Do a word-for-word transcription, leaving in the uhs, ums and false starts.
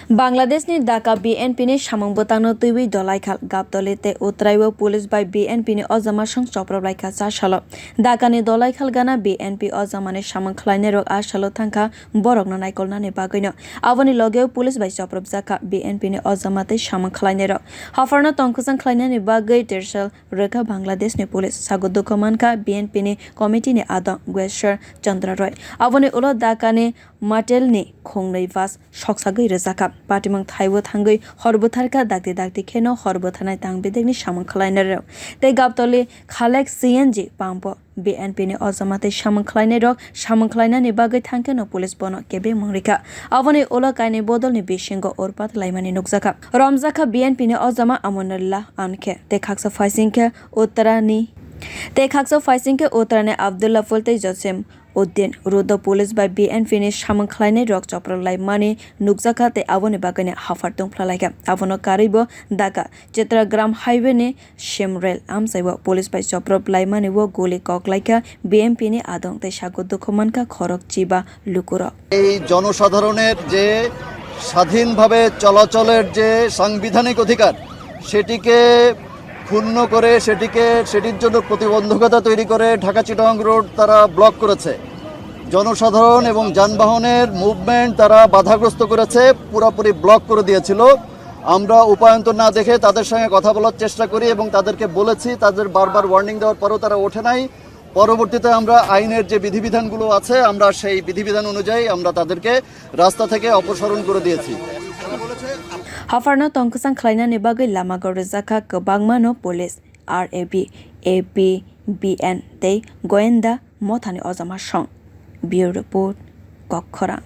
Bangladeshni Dhaka B N P ni samung bwtangno twiwi Dolaikhal, Gaptoli tei Uttaraio police bai B N P ni ojama song choprop laikha cha salo. Dhakani Dolaikhal gana B N P ojamani samung khlainairok a salo thangkha borokno naikolnani bagwino. Aboni logeo police bai chopropjakha B N P ni ojama tei samung khlainairok. Hapharno tongkwchang khlainani bagwi tersal rwkha Bangladeshni police. Sago dukho mankha B N P ni committee ni adong Gweshwar Chandra Roy. Aboni ulo Dhakani Matelni khongnwi bus soksagwi rwjakha. Patimung thaibo thangwi hor bwtharkha, dakti dakti kheno hor bwtharnai tang bedekni samung khlainairok. Tei Gaptoli Khalek C N G pump-o B N P ni ojama tei samung khlainairok samung khlainani bagwi thangkheno police bono kebengmung rikha. Aboni ulo kainwi bodolni bisingo urpat laimani nukjakha. Romjakha B N P ni ojama Amonullah Ankhe tei khaksa phaisingkhe Uttarani tei khaksa phaisingkhe Uttarani Abdullah Phul tei Josim Uddin. Rudo police bai B N P ni samung khlainairok choprok laimani nukjakha tei aboni bagwino haphar tungphla laikha. Abono karwibo Dhaka Chitragram highway ni Shimrel amchaio police bai choprop laimani o guli kok laikha B N P ni adong tei sago dukho mankha khorok chiba lukurok. এই জনসাধারণের যে স্বাধীনভাবে চলাচলের যে সাংবিধানিক অধিকার, সেটিকে ক্ষুণ্ণ করে, সেটিকে, সেটির জন্য প্রতিবন্ধকতা তৈরি করে ঢাকা চিটাগাং রোড তারা ব্লক করেছে। জনসাধারণ এবং যানবাহনের মুভমেন্ট তারা বাধাগ্রস্ত করেছে, পুরোপুরি ব্লক করে দিয়েছিল। আমরা উপায়ন্তর না দেখে তাদের সঙ্গে কথা বলার চেষ্টা করি এবং তাদেরকে বলেছি, তাদের বারবার ওয়ার্নিং দেওয়ার পরেও তারা ওঠে নাই। পরবর্তীতে আমরা আইনের যে বিধিবিধানগুলো আছে, আমরা সেই বিধিবিধান অনুযায়ী আমরা তাদেরকে রাস্তা থেকে অপসারণ করে দিয়েছি। Hapharno tongkwchang khlainani bagwi lama gorjakha kwbangmano police, R A B, A P B N tei goyenda mothani ojama song. Bureau Report, Kokkhorang.